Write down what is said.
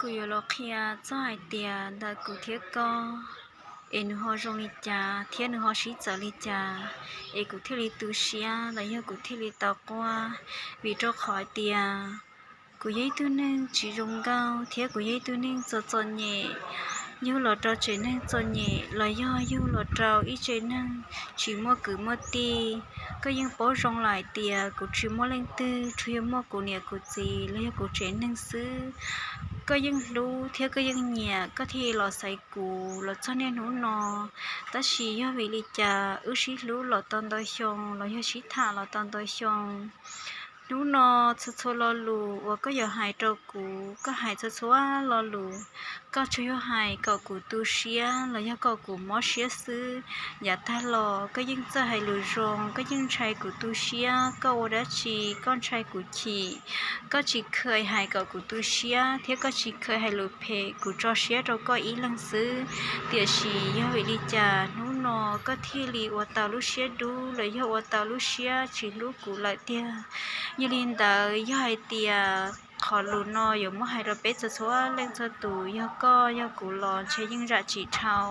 Kuv yuav los qhia txog hais tias ntawm kuv thiab koj es nws ho zoo li cas thiab nws ho sib txawv li cas es kuv thiaj li tu siab los yog kuv thiaj li tau quaj. Vim rau qhov hais tias kuv yog ib tug neeg tsis zoo nkauj thiab kuv yog ib tug neeg txom txom nyem. Yug los rau tsev neeg txom nyem los yog yug los rau ib tsev neeg tsis muaj kwv muaj tij, koj yeej paub zoo lawm hais tias kuv tsis muaj leej twg, tsuas yog muaj kuv niam kuv txiv los yog kuv tsev neeg xwb. Koj yeej hlub thiab koj yeej nyiam, koj thiaj los xaiv kuv los txog niaj hnub no. Tab sis yog vim li cas wb sib hlub los tau ntau xyoo los yog sib tham los tau ntau xyoo, hnub no txhua txhua lo lus uas koj yuav hais rau kuv, koj hais txhua txhua lo lus, koj tsuas yog hais kom kuv tu siab los yog kom kuv mob siab xwb. Yav tag los koj yeej txawj hais lus zoo, koj yeej ntshai kuv tu siab. Koj ua dab tsi koj ntshai kuv chim. Koj tsis kheev hais kom kuv tu siab thiab koj tsis kheev hais lus phem, kuv tso siab rau koj ib leeg xwb. Tiam sis yog vim li cas hnub no koj thiaj li ua tau lub siab dub los yog ua tau lub siab tsis hlub kuv lawm tiag? Yog li ntawd yog hais tias qhov lus no yuav muab hais rau peb txhua txhua leej txhua tus, yog koj yog kuv los ntshe yeej zam tsis dhau.